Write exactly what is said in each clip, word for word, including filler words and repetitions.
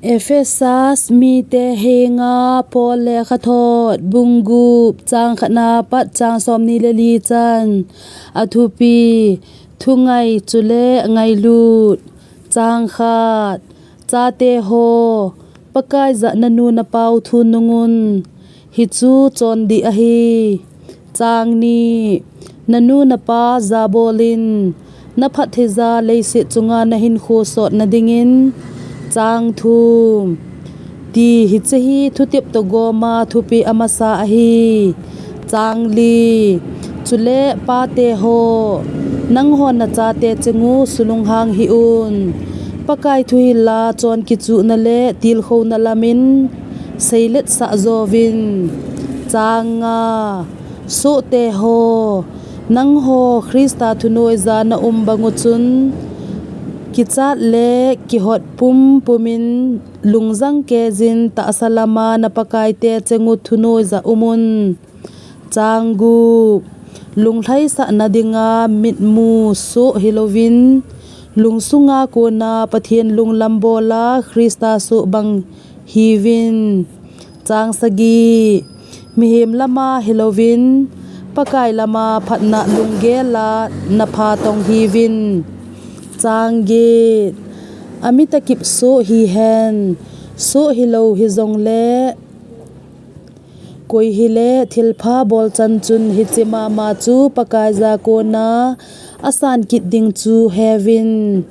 Ephesus mite henga Paul lekhathot bung gup chang khatna pat chang somni le li chan. Athupi: Thungai chule ngailut. Chang khat. Chate ho, Pakaiya nanu napau thunungun, hichu chondih ahi. Chang ni. Nanu napa jabolin naphattheiya leiset chunga nahinkho sotna dingin. Chang thum. Ti hiche hi thutep toh goma thupi amasa ahi. Chang li. Chule pate ho, nanghon nachate chengu sulunghang hih un. Pakai thuhil a chonkichuhna le tilkhouna lamin seiletsah jovin. Chang nga. Sohte ho, nangho Christa thunoiya naum bangu chun, kichat le kihot pumpumin lungjang keiyin tahsa lama napakaite chengu thunoiya umun. Chang gup. Lunglhaisahna dinga mitmu soh hilouvin, lungsunga kona Pathen lunglam bola Christa soh bang hiuvin. Chang sagi. Mihem lama hilouvin, Pakai lama phatna lunggel a napha tong hiuvin. Chang get. Amit a kipsoh hihen, soh hilou hijongle, koi hile thilpha bolchan chun hiche mama chu Pakaiya kona asan kit ding chu heuvin.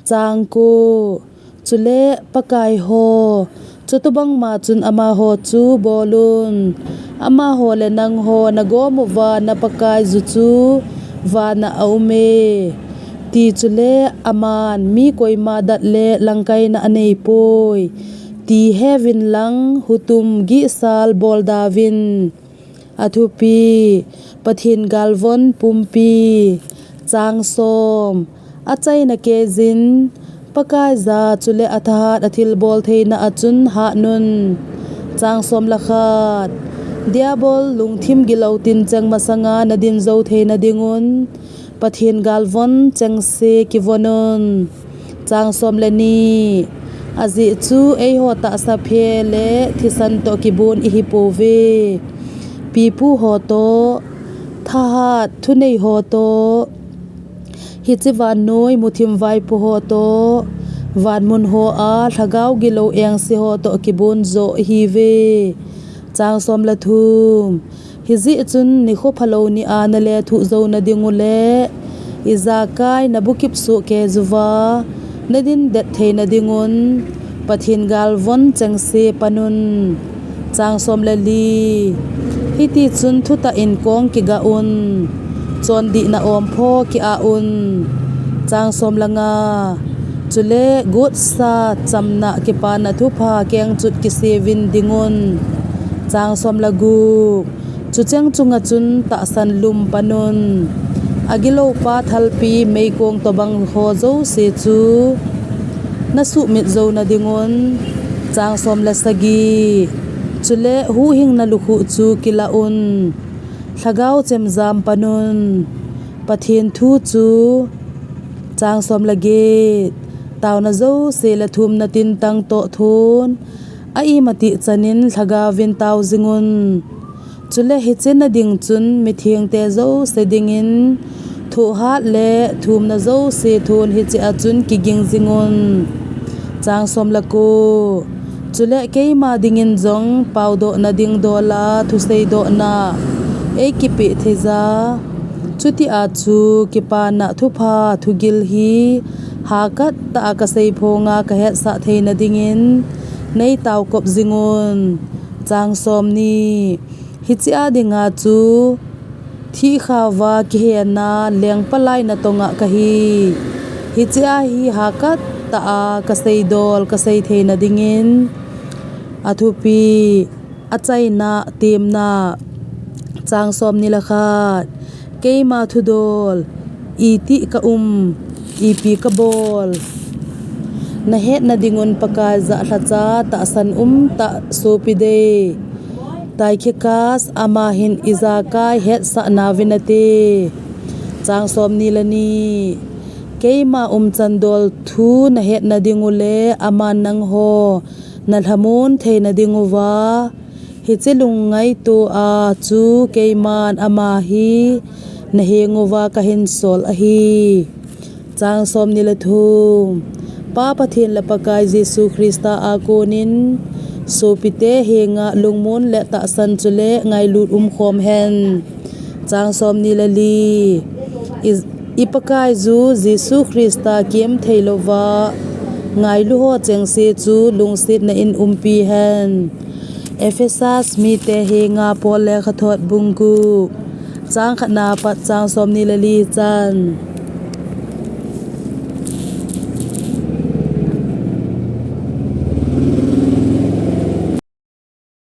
Chang ko. Chule Pakai ho, chutobangma chun amaho chu bolun. Amaho le nangho nagom uva na Pakaiyu chu vana aume. Ti chule aman mi koima dat le langkaina aneipoi, ti heuvin lang hutum gihsal boldauvin. Athupi: Pathen galvon pumpi. Chang som. Achaina keiyin, Pakaiya chule athahat athilbol theina a chun hatnun. Chang som le khat. Diabol lungthim gilou tincheng masanga nadin jou theina dingun, Pathen galvon chengse kivonun. Chang som le ni. Ajeh chu eiho tahsa phe le thisan toh kibon ihipouve. Pipu ho toh, thahat thunei ho toh, hiche vannoi muthim vaipo ho toh, vanmun hoa lhagao gilou engse ho toh kibon jo ihiuve. Chang som le thum. Hijeh chun nikho phalou nia nalethuh jouna dingule, ijakai nabukip soh keiyuva nadin det theina dingun, Pathen galvon chengse panun. Chang som le li. Hitichun thutah in kong kigah un, chondihna ompho ki-ah un. Chang som le nga. Chule gotsa chamna kipana thupha kengchut kiseuvin dingun. Chang som le gup. Chucheng chunga chun tahsan lum panun. Agiloupa thalpi meikong tobang ho jouse chu nasuhmit jouna dingun. Chang som le sagi. Chule huhhingna lukhuh chu kilah un. Lhagao chemjam panun. Pathen thu chu. Chang som le get. Taona jouse le thumna tintang toh thon, a imatih chanin lhagaovin tao jingun. Chule hiche na ding chun mithengte jouse dingin thohhat le thumna jouse thon hichea chun kiging jingun. Chang som le ko. Chule keima dingin jong paodohna ding dola thuseidohna eikipeh theiya, chutia chu kipana thupha thugil hi hakattah a kaseiphonga kahetsah theina dingin neitaokop jingun. Chang somni. Hichea dinga chu thihkhauva kihena lengpa lai natonga kahi. Hichea hi hakattah a kaseidol kasei theina dingin, athupi, achaina, temna. Chang somni le khat. Keima thudol, itih kaum, ipi kabol, nahetna dingun Pakaiya lhacha tahsan umtah sopi dei Tychicus, ama hin ijakai hetsahna vinate. Chang somni le ni. Keima umchan dol thu nahetna ding u le aman nangho nalhamon theina ding uva, hiche lungngaito a chu keiman ama hi naheng uva kahin sol ahi. Chang somni le thum. Pa Pathen le Pakai Jesu Christa a konin sopite henga lungmon le tahsan chule ngailut umkhom hen. Chang somni le li. I, i Pakaiyu Jesu Christa kem theilouva ngailu ho chengse chu lungsetna in umpi hen. Ephesus mite henga Paul lekhathot bung gup, chang khatna pat chang somni le li chan.